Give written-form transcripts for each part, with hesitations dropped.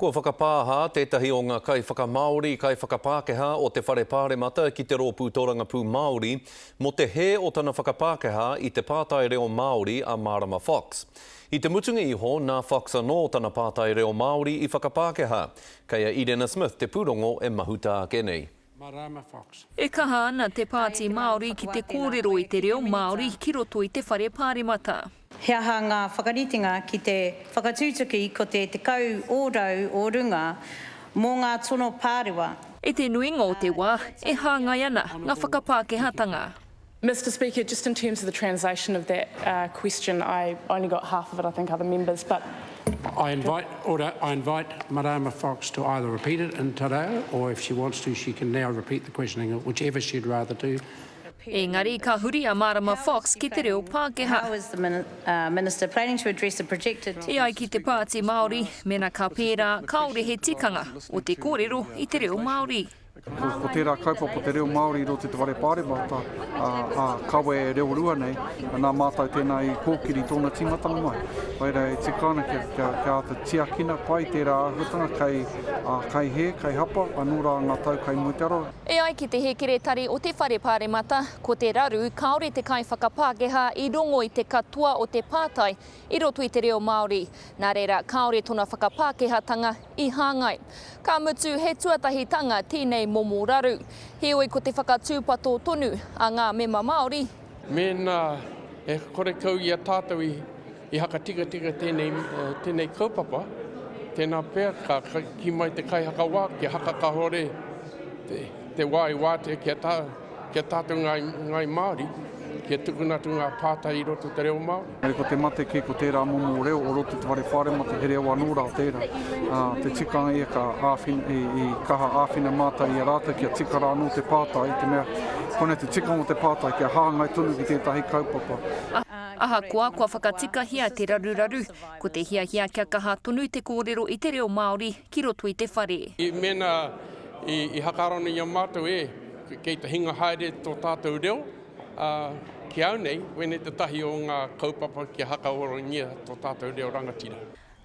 Kua whakapāha tētahi o ngā kaiwhakamāori, kaiwhakapākehā o te Whare Pāremata ki te Rōpū Tōrangapū Māori mō te hē o tana whakapākehā i te pātai reo Māori a Marama Fox. I te mutunga iho, nā Fox anō tana pātai reo Māori i whakapākehā. Kei a Irena Smith te pūrongo e mahuta ake nei. Marama Fox. E kaha ana te Pāti Māori ki te kōrero i te reo Māori ki roto i te Whare Pāremata. He aha ngā whakaritenga ki te whakatutuki ko te 10 ōrau o runga mō ngā tono pārewa? I te nuinga o te wā, e hāngai ana ngā whakapākehātanga. Mister Speaker, just in terms of the translation of that question, I only got half of it, I think other members, but. I invite, order, I invite Marama Fox to either repeat it in te reo or if she wants to she can now repeat the question in whichever she'd rather do. Engari ka huri a Marama Fox ki te reo Pākehā. How is the Minister planning to address the projected. E ai ki te Pāti Māori, mēnā ka pērā, kāore he tikanga o te kōrero i te reo Māori. Ko tērā kaupapa o te reo Māori i roto i te whare pāremata, ā, kawe e reo rua nei, nā mātou tēnā i kōkiri tōna tīmatanga mai. Reira e tika ana kia, kia, kia āta tiakina pai tērā āhuatanga kei, ā, kei hē, kei hapa, anō rā ngā tau kei mua i te aroaro. E ai ki te hēkeretari o te Whare Pāremata, ko te raru kāore te kaiwhakapākehā i rongo i te katoa o te pātai i roto i te reo Māori, nā reira kāore tōna whakapākehātanga i hāngai. Ka mutu he tuatahitanga tēnei momo raru. Heoi ko te whakatūpato tonu a ngā mema Māori. Mēnā e kore kau i a tātou i hakatikatika tēnei, tēnei kaupapa, tēnā pea ka kī mai te kaihakawā kia hakakahore te, te wā i wātea ki a tā, ki a tātou ngāi, ngāi Māori, kia tukuna atu ngā pātai i roto i te reo Māori. Engari ko te mate kē ko tērā momo reo o roto i te whare pāremata he reo anō rā tērā. Ā, te tikanga ia ka āwhina, i, i kaha āwhina mātou i a rātou kia tika rā anō te pātai, i te mea koinei te tikanga o te pātai kia hāngai tonu ki tētahi kaupapa. Ahakoa kua whakatikahia te raruraru, ko te hiahia kia kaha tonu te kōrero i te reo Māori ki roto i te whare. Mēnā i, i hakaaro nei i a mātou, e, kei te hinga haere tō tātou reo, ā, ki au nei, koinei tētahi o ngā kaupapa kia hakaorangia tō tātou reo rangatira.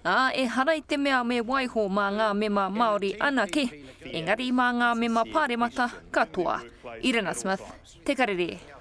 Ā, ehara i te mea me waiho mā ngā mema Māori anake, engari mā ngā mema Pāremata katoa. Irina Smith, Te Karere.